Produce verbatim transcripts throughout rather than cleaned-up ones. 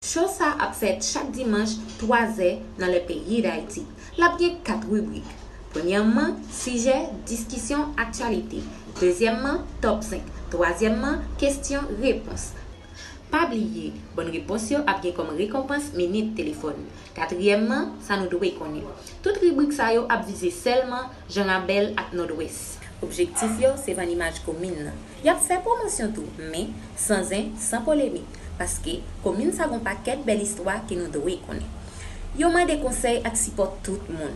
Show sa ap fèt chak dimanch twa zè nan lè peyi Dayiti. L ap gen kat ribrik. Premyèman, sijè, diskisyon, aktyalite. Dezyèmman, top senk. Twazyèmman, kesyon, repons. Pa bliye, bòn repons yo ap gen kòm rekonpans minit telefòn. Katriyèmman, sa nou dwe konnen. Tout ribrik sa yo ap vize sèlman Jan Rabèl ak Nòdwès. Objektif yo se vann imaj komin nan. Y ap fè pwomosyon tou, men san zen, san polemik, paske komin sa gon pakèt bèl istwa ke nou dwe konnen. Yo mande konsèy ak sipò tout moun.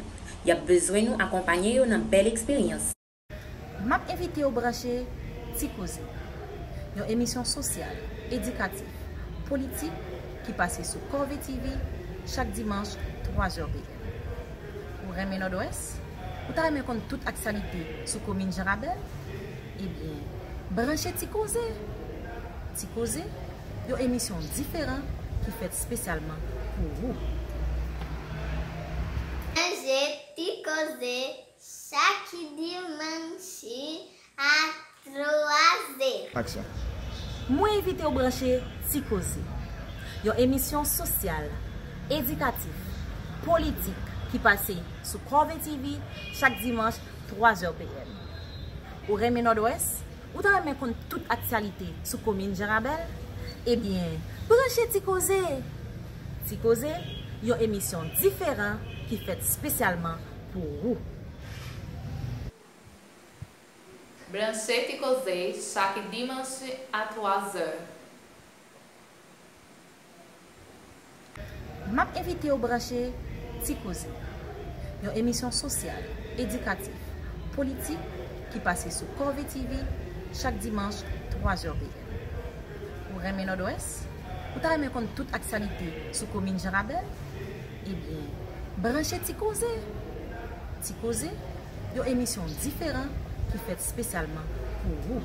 Y ap bezwen nou akonpanye yo nan bèl eksperyans. M ap envite w branche Ti Koze, yon emisyon sosyal, edikatif, politik ki pase sou Kòve T V chak dimanch twa zè P M. Ou renmen Nòdwès? Ou ta renmen konn tout aktyalite sou komin Jan Rabèl? Ebyen, branche Ti Koze! Ti Koze, yon emisyon diferan ki fèt espesyalman pou ou. Manje Ti Koze chak dimanch a twa zè. Aksyon. Mwen envite w branche Ti Koze, yon emisyon sosyal, edikatif, politik ki pase sou Kòve T V chak dimanch twa zè P M. Ou renmen Nòdwès? Ou ta renmen konn tout aktyalite sou komin Jan Rabèl? Ebyen, branche Ti Koze! Ti Koze, yon emisyon diferan ki fèt espesyalman pou ou. Branche Ti Koze chak dimanch a twa zè. M ap envite w branche Ti Koze, yon emisyon sosyal, edikatif, politik ki pase sou Kòve T V chak dimanch twa zè P M. Ou renmen Nòdwès? Ou ta renmen konn tout aktyalite sou komin Jan Rabèl? Ebyen, branche Ti Koze! Ti Koze, yon emisyon diferan ki fèt espesyalman pou ou.